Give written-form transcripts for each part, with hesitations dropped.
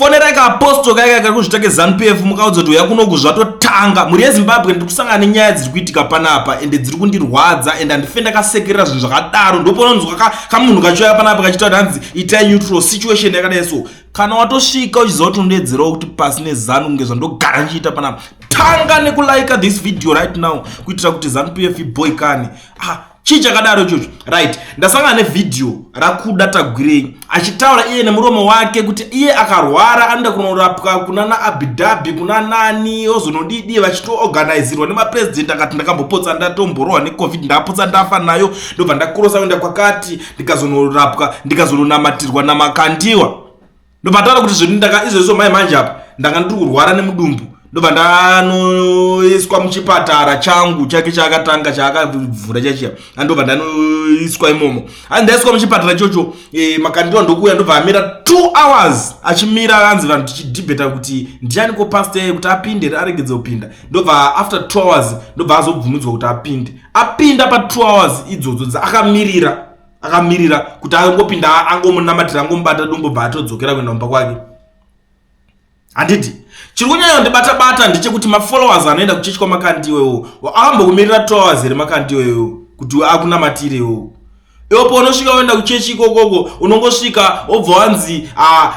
Fonerai kaapostle kaika kari kuzvita keZanu PF mukaudza kuti uya kunoku zvatotanga. Mhuri yeZimbabwe, ndiri kusangana nenyaya dziri kuitika panapa ende dziri kundirwadza, ende handife ndakasekerera zvinhu zvakadaro. Ndopaunonzwa kamunhu kachiuya panapa kachitaura hanzi itai neutral situation yakadai. So kana watosvika uchiziva kuti unodedzerawo kuti pasi neZanu kunge zvandogara ndichiita panapa, tanga nekulaika this video right now kuitira kuti ZANU PF iboykane. Ah, chii chakadaro ichocho? Right, ndasangana nevhidhiyo raKuda Tagwirei achitaura iye nemuromo wake kuti iye akarwara anoenda kunorapwa kuna naAbu Dhabi, kuna nani, ozonodidi, vachitoorganizirwa nemapresident. Akati ndakambopotsa ndatomborohwa neCovid, ndapotsa ndafa nayo, ndobva ndakurosa kuenda kwakati, ndikazonorapwa, ndikazononamatirwa naMakandiwa. Ndobva taura kuti zvinhu ndaka izvozvo mai manje apa ndanga ndiri kurwara nemudumbu, ndobva ndanoiswa muchipatara changu chake chaakatanga, chaakavhura chachiya, andobva ndanoiswa imomo. Ani ndaiswa muchipatara ichocho, Makandiwa ndokuuya, ndobva amira 2 hours achimira, anzi vanhu tichidhibheta kuti ndiani ko pastor kuti apinde, aregedze kupinda. Ndobva after 2 hours ndobva azobvumidzwa kuti apinde. Apinda pa2 hours idzodzo dzaakamirira, akamirira kuti angopinda, angomunamatira, angomubata dumbu, bva atodzokera kuenda kumba kwake. Handiti chiri kunyanya kundibata bata ndechekuti mafollowers anoenda kuchechi kwaMakandiwewo akambokumirira 2 hours here Makandiwewo kuti akunamatirewo? Iwo paunosvika uenda kuchechi ikokoko, unongosvika wobva wanzi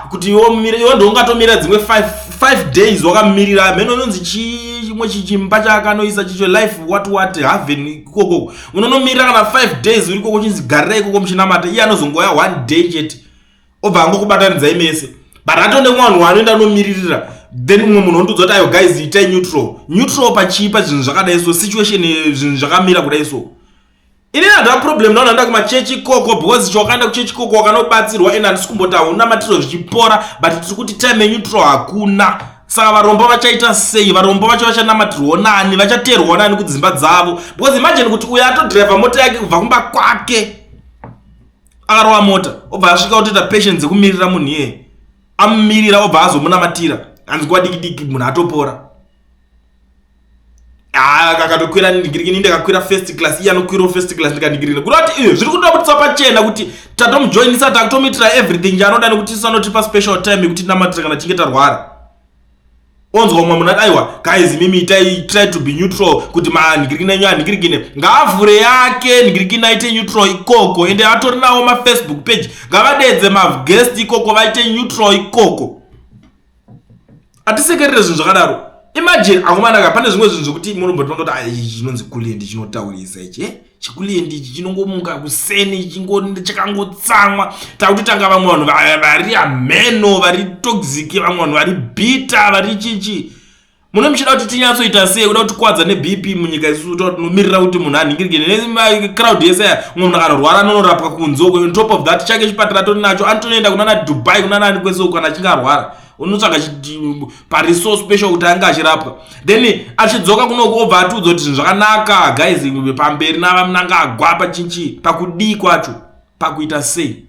kuti iwe ndoungatomira dzimwe 5 days wakamirira mheno inonzi chimwe chichimba chaakanoisa chicho, life what what heaven ikokoko. Unonomirira kana 5 days uri ikoko, chinzi garira ikoko muchinamata. Iye anozongoya one day chete, obva angokubatanidzai mese, but atone vanhu waanoenda anomiririra. Then umwe munhu ondudza kuti ayo guys, itai neutral. Neutral pachipa zvinhu zvakadai so, situation zvinhu zvakamira kudai so? Inini handina problem naona enda kumachechi ikoko, because chawakaenda kuchechi ikoko wakanobatsirwa, ende handisi kumboti haunamatiro zvichipora, but tiri kuti time yeneutral hakuna. Saka varombo vachaita sei? Varombo vacho vachanamatirwawo nani? Vachateerwawo nani kudzimba dzavo? Because imagine kuti uyo atodhiraivha mota yake kubva kumba kwake, akarova mota, obva asvika otoita patience dzekumirira munhu iyeye, amumirira, obva azomunamatira, hanzi nguva diki diki munhu atopora. Akatokwira ndigirikini, ndakakwira first class, iye anokwirawo first class, ndikandigirikina kuda kuti iyo zviri kuda kutisa pachena kuti tatomujoinisa, takutomuitira everything chaanoda, nekuti isu anotipa special time yekuti tinamatira kana tichinge tarwara. Onzwa umwe munhu ati aiwa guys, mimi itai try to be neutral kuti manhingirikini enyu anhingirikine. Ngaavhure yake nhingirikini, aite neutral ikoko. Ende atori nawo maFacebook page, ngavadedze maguest ikoko, vaite neutral ikoko. Hatisekerere zvinhu zvakadaro. Imagine, akomanaka, pane zvimwe zvinhu zvokuti munombotonga kuti ai chinonzi kuliendi chinotaurisa ichi, eh? Chikuliend ichi chinongomuka kuseni chakangotsamwa. Takutotanga vamwe vanhu vari amheno, vari toxic, vamwe vanhu vari bitter, vari chichi. Muno muchida kuti tinyatsoita sei? Kuda kutikwadza neBP munyika isusu tinomirira kuti munhu anhingirike necrowd yese aya. Umwe munhu akanorwara anonorapwa kunze uko. On top of that, chake chipatara tori nacho, anotonoenda kunana Dubai, kuna nani kwese uko. Kana achinge arwara unotsvaga pariso special kuti ange achirapwa, then achidzoka kunoku obva atiudza kuti zvinhu zvakanaka guys, pamberi navaMnangagwa. Pachinchi pakudii kwacho? Pakuita sei?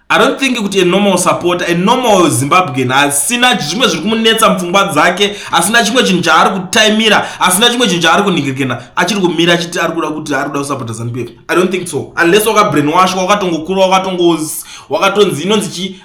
I don't think kuti a normal supporter, a normal Zimbabwean asina zvimwe zviri kumunetsa mupfungwa dzake, asina chimwe chinhu chaari kutaimira, asina chimwe chinhu chaari kunhingirikena, achiri kumira achiti ari kuda kuti ari kuda kusapota ZANU PF. I don't think so, unless wakabrainwashwa, wakatongokura, wakatonzi inonzi chi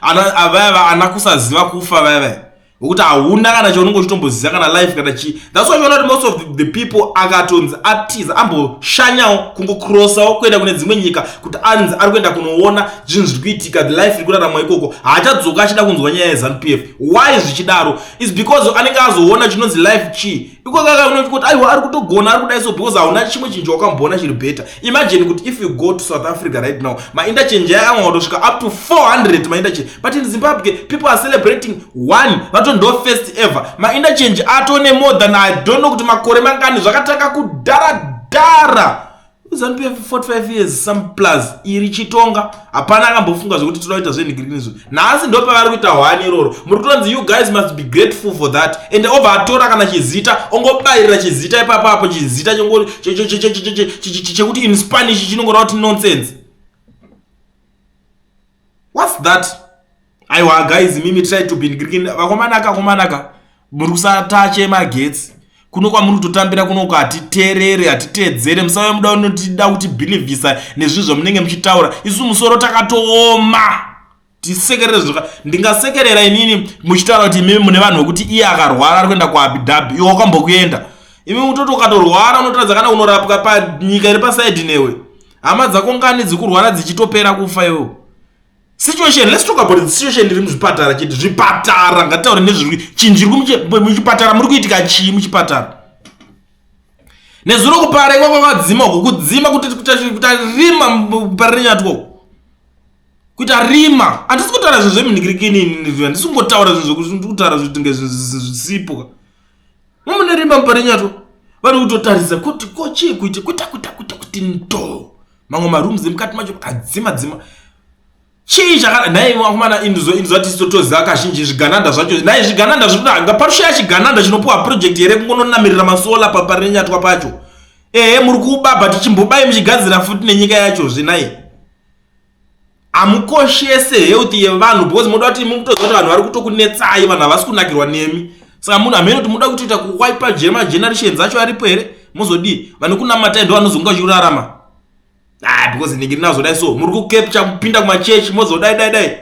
vaya ana kusaziva kufa, vaya vaya wekuti hauna kana chaunenge uchitomboziva, kana life kana chii. That's why uchiona kuti most of the people akatonzi atiza, amboshanyawo, kungokrosawo kuenda kune dzimwe nyika kuti anzi ari kuenda kunoona zvinhu zviri kuitika, the life iri kuraramwa ikoko, haachadzoka achida kunzwa nyaya yeZANU PF. Why zvichidaro? Is because anenge azoona chinonzi life chii ikoko, aiwa, ari kutogona, ari kudai so, because hauna chimwe chinhu chawakamboona chiri better. Imagine kuti if you go to South Africa right now, mainterchange aya amwe watosvika up to 400 mainterchange, but in Zimbabwe people are celebrating one vato ndo first ever mainterchange atone more than, I don't know kuti makore mangani, zvakatanga kudhara dhara. ZANU PF 45 years some plus iri chitonga, hapana akambofunga zvekuti toda kuita zvenhigirikinizvo. Nhasi ndo pavari kuita hwani iroro. Muri kutonzi you guys must be grateful for that, and obva atora kana chizita, ongobayirira chizita ipapapo, chizita chekuti in Spanish chinongoreva kuti nonsense. What's that? Aiwa guys, mimi try to be vakomanaka, akomanaka, muri kusatache magetsi kuno kwamuri kutotambira kunoko. Hatiterere, hatiteedzere. Musave muda unotida kutibhilivhisa nezvinhu zvamunenge muchitaura. Isu musoro takatooma. Tisekerere zvinhu. Ndingasekerera inini muchitaura kuti imimi mune vanhu vekuti iye akarwara ari kuenda kuAbidhabi, iwe wakambokuenda. Imi utoti ukatorwara unotoratidza kana unorapwa panyika iri pasaidi newe. Hama dzako ngani dzikurwara dzichitopera kufa iwewe. Situation, let's talk about the situation iri muzvipatara chete. Zvipatara, ngatitaure nezviri chinhu chiri muchipatara, muri kuitika chii muchipatara? Nezuro kupara ikoko kwakadzima uko, kudzima kuti kuita rima kuParirenyatwa uko. Kuita rima. Handisi kutaura zvinhu zvemunhikirikini ini, handisi kungotaura zvinhu zvekuti kutaura zvinhu kunge zvisipo. Mune rima muParirenyatwa. Vari kutotarisa kuti ko chii kuita kuita kuita kuita kuti ndo. Mamwe marooms emukati macho akadzima dzima. Chii chakada nhai vakomana, inzo inzo tisitotoziva kazhinji zvigananda zvacho. Nhai zvigananda zviri kuda parushaya chigananda chinopuwa project here kungononamirira masola paParirenyatwa pacho. Ehe, muri kuba, but chimbobai muchigadzira futi nenyika yacho zvenai. Hamukoshese health yevanhu because munoda kuti mukutoziva kuti vanhu vari kutokunetsai, vanhu havasi kunakirwa nemi. Saka munhu hamene kuti munoda kutoita kuwipa jema generations acho aripo here, mozodii? Vanokunamatai ndo vanozonga vachirarama. Ah, because ndinge ndinazodai, so muri kucapture kupinda kumachechi mozodai dai dai.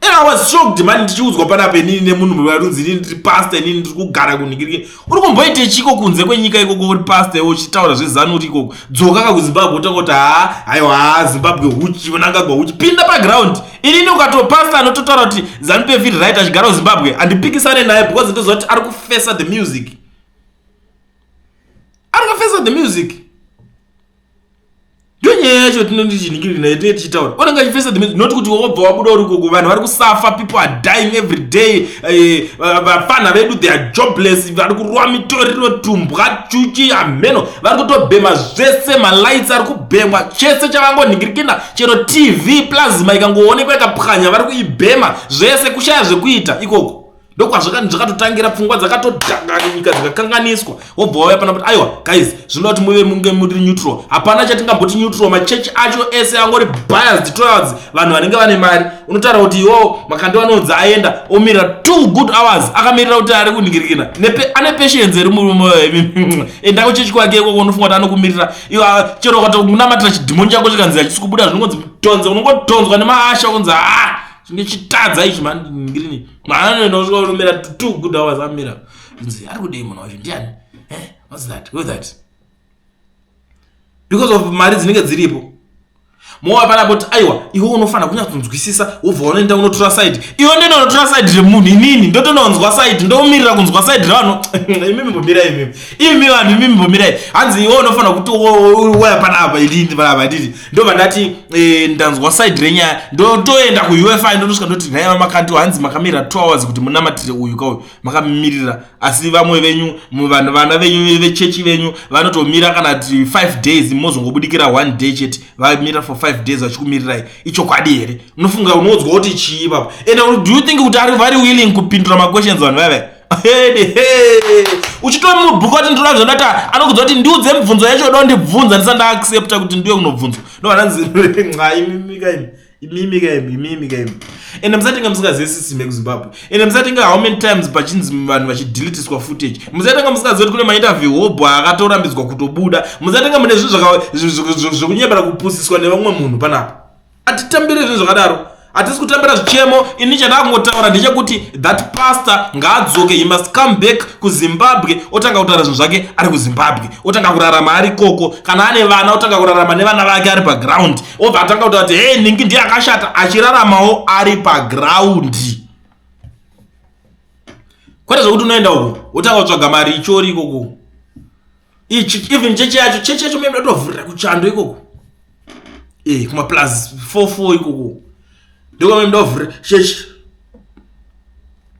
And I was shocked man, ndichiudzwa panapa inini nemunhu varunzi inini ndiri pastor, inini ndiri kugara kunhingirike. Uri kumboite chiko kunze kwenyika ikoko uri pastor iwe uchitaura zveZANU uri ikoko? Dzoka ka kuZimbabwe utanga kuti haa, haiwa, haa, Zimbabwe huchi, Mnangagwa huchi. Pinda paground. Inini ukatopastor anototaura kuti ZANU PF iri right achigara kuZimbabwe, handipikisane naye because ndoziva kuti ari kufesa the music. Ari kufesa the music. Ndiyo nyaya yacho tinondichiningirira nayo tinenge tichitaura. Unenge achifesa the music, not kuti wobva wabuda uri ikoko, vanhu vari kusafa, people are dying every day. Vafana vedu they are jobless, vari kurwa mitoriro, tumbwa, chuchi, hameno, vari kutobhema zvese, malights ari kubhemwa, chese chavangonhingirikina, chero TV plasma ikangoonekwa ikapwanya vari kuibhema zvese, kushaya zvekuita ikoko. Ndokwazvakatotangira pfungwa dzakatodhanganyika dzikakanganiswa. Wobva wauya pana kuti aiwa guys, zvinoda kuti muve munge muri neutral. Hapana chatingamboti neutral, machechi acho ese angori biased towards vanhu vanenge vane mari. Unotaura kuti iwo Makandiwa anonzi aenda omirira 2 good hours akamirira kuti ari kunhingirikina. Ane patience eri murume. Enda kuchechi kwake ikoko unofunga kuti anokumirira. Iwe chero ukatonamatira chidhimoni chako chikanzi hachisi kubuda, zvinongonzi tonze, unongotonzwa nemaasha kunzi haa chinge chitadza ichi manhingirini. Maanoenda kusvika unomira 2 good hours amira. Nzi ari kudei munhu wacho ndiani? Eh, what's that? Who's that? Because of mari dzinenge dziripo. Mowa pana kuti aiwa iwe unofanira kunyatsonzwisisa, wobva unoenda unotora side. Iwe ndoenda unotora side remunhu, inini ndotononzwa side, ndomirira kunzwa side revanhu. Imimi mbomirai imimi. Imi vanhu imimi mbomirai. Hanzi iwe unofanira kuti waya panapa inini panapa nditi. Ndobva ndati ndanzwa side renyaya, ndotoenda ku UFI ndonosvika ndoti nhai vaMakandiwa, hanzi makamirira 2 hours kuti munamatire uyu kauyu makamirira, asi vamwe venyu vanhu vana venyu vechechi venyu vanotomira kana ti 5 days, mozongobudikira 1 day chete, vamira for 5 days vachikumirirai. Ichokwadi here? Unofunga unoudzwa kuti chii ipapo? And do you think kuti ari vari willing kupindura maquestions vanhu vaiva? Uchitomubhuka kuti ndinoda zvandati, anokudza kuti ndiudze mibvunzo yacho uda kundibvunza ndisati ndaaccepta kuti ndiwe kunobvunzwa. Ndovananzi nxa imimi kaimi, imimi kaimi, imimi kaimi. Ende musatenga musingazivi system yekuZimbabwe. Ende musatenga how many times pachinzi vanhu vachideletiswa footage. Musatenga musingazivi kuti kune mainterview hobho akatorambidzwa kutobuda. Musatenga mune zvinhu zvekunyebera kupusiswa nevamwe munhu panapa. Hatitambire zvinhu zvakadaro, hatisi kutambira zvichemo. Ini chandakungotaura ndechekuti that pastor ngaadzoke, he must come back kuZimbabwe, otanga kutaura zvinhu zvake ari kuZimbabwe, otanga kurarama ari koko. Kana ane vana, otanga kurarama nevana vake ari paground, obva atanga kutaura kuti hei, ningi ndiye akashata, achiraramawo ari paground, kwete zvekuti unoenda uko wotanga kutsvaga mari ichori ikoko. Ichi even chechi yacho, chechi yacho mene totovhurira kuchando ikoko, kuma plus 44 ikoko ndokwamene ndovhurira chechi.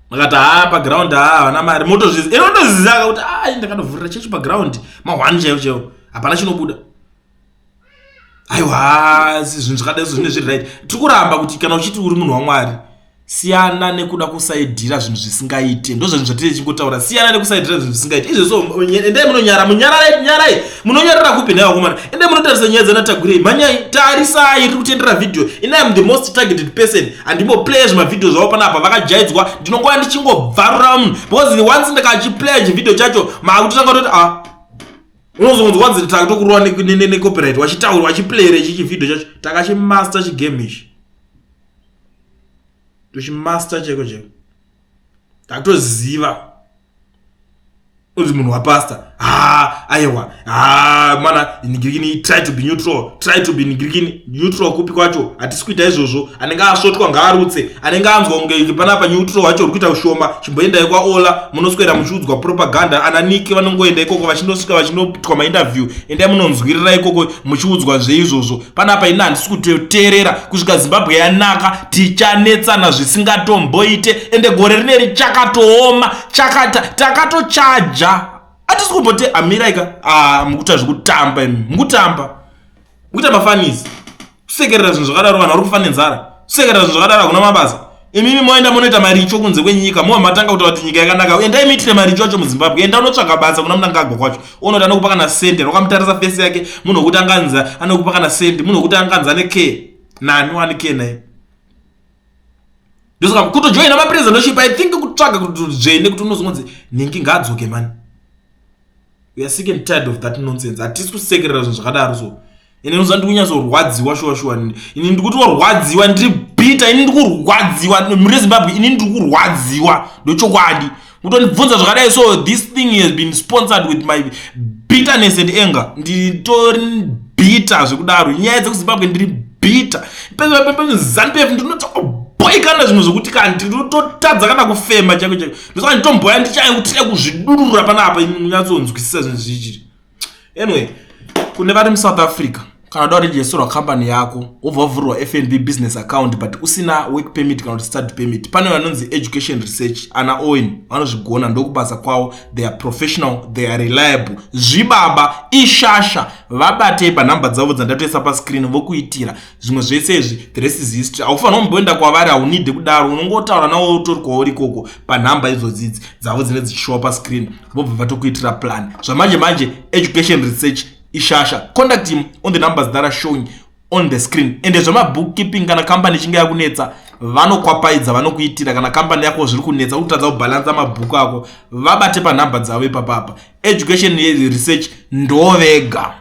Makati haa paground, haa havana mari, motozviziva, inotoziva kuti a ndakatovhurira chechi paground ma1 chaivo chaivo, hapana chinobuda. Aiwa, zvinhu zvakadai zvine zviri right. Tiri kuramba kuti kana uchiti uri munhu waMwari, siyana nekuda kusaidhira zvinhu zvisingaite. Ndo zvinhu zvatiri tichingotaura, siyana nekusaidhira zvinhu zvisingaite izvo. So endai munonyara, munyararai, nyarai. Munonyarara kupi nhai vakomana? Endai munotarisa nyaya dzanaTagwirei, mhanyai, tarisai. Riri kutendera vhidhiyo ini, am the most targeted person. Handimboplaya zvimavhidhiyo zvavo panapa, vakajaidzwa. Ndinongova ndichingobvarura munhu because once ndikachiplaya chivhidhiyo chacho, maakutotanga kutoti a unozonzwa nzi takutokurwa necopyright, wachitaura wachiplayera ichi chivhidhiyo chacho. Takachimaster chigame ichi. Tochimaster chaiko chaiko. Takutoziva. Uzi munhu wapastor. Ha, aiwa. Ha, mana nigirikini try to be neutral. Try to be nigirikini neutral kupi kwacho. Hatisi kuita izvozvo. Anenge asvotwa ngaarutse. Anenge anzwa kunge panapa neutral wacho uri kuita ushoma. Chimboendai kwaOla munoswera muchiudzwa propaganda. Ana Niki vanongoenda ikoko vachindosvika vachindopitwa mainterview. Endai munonzwirira ikoko muchiudzwa zveizvozvo. Panapa ini handisi kuteerera kusvika Zimbabwe yanaka. Tichanetsana zvisingatomboite. Ende gore rineri chakatooma. Chakata takatochaja. Hatisi kumbote amiraika. Ah, mukuita zvekutamba imi. Mukutamba. Mukuita mafanisi. Kusekerera zvinhu zvakadaro vanhu vari kufa nenzara. Kusekerera zvinhu zvakadaro hakuna mabasa. Imimi moenda munoita maricho kunze kwenyika. Mowa matanga kutaura kuti nyika yakanaka. Endai muitire maricho acho muZimbabwe. Enda unotsvaga basa kuna Mnangagwa kwacho. Unoti anokupa kana sende. Wakamutarisa face yake. Munhu wekuti anganzi anokupa kana sende. Munhu wekuti anganzi ane care. Nani wani care naye? Ndosaka kutojoina mapresidentship I think kutsvaga kuti dzvene kuti unozongonzi nhingi ngaadzoke mani. We are sick and tired of that nonsense. Hatisi kusekerera zvinhu zvakadaro so. Ini unoziva ndiri kunyatsorwadziwa shuwa shuwa. Ini ndiri kutorwadziwa, ndiri bitter, ini ndiri kurwadziwa muri Zimbabwe, ini ndiri kurwadziwa ndochokwadi. Kutondibvunza zvakadai so this thing has been sponsored with my bitterness and anger. Nditori bitter zvekudaro. Nyaya dzekuZimbabwe ndiri bitter. ZANU-PF ndinotoboikana zvinhu zvekuti kana ndinototadza kana kufema chaiko chaiko. Ndosaka nditomboya ndichaya kuti kuzvidurura panapa munyatsonzwisisa zvinhu zvichiri. Anyway, kune vari muSouth Africa kana uda kuregisterwa company yako wobva wavhurirwa FNB business account but usina work permit kana kuti study permit, pane vanonzi Education Research ana Owen vanozvigona, ndokubasa kwavo. They are professional, they are reliable, zvibaba ishasha. Vabatei panhamba dzavo dzandatoisa pascreen vokuitira zvimwe zvese izvi. The rest is history. Haufanira kumboenda kwavari, haunidhe kudaro, unongotaura navo utori kwauri ikoko panhamba idzodzidzi dzavo dzinenge dzichishowa pascreen, vobva vatokuitira plan zvamanje manje. Education Research ishasha. Contact him on the numbers that are showing on the screen. Ende zvemabookkeeping, kana kambani ichinge yakunetsa, vanokwapaidza, vanokuitira. Kana kambani yako zviri kunetsa, uri kutadza kubhalansa mabhuku ako, vabate panhamba dzavo ipapapa. Education Research ndovega.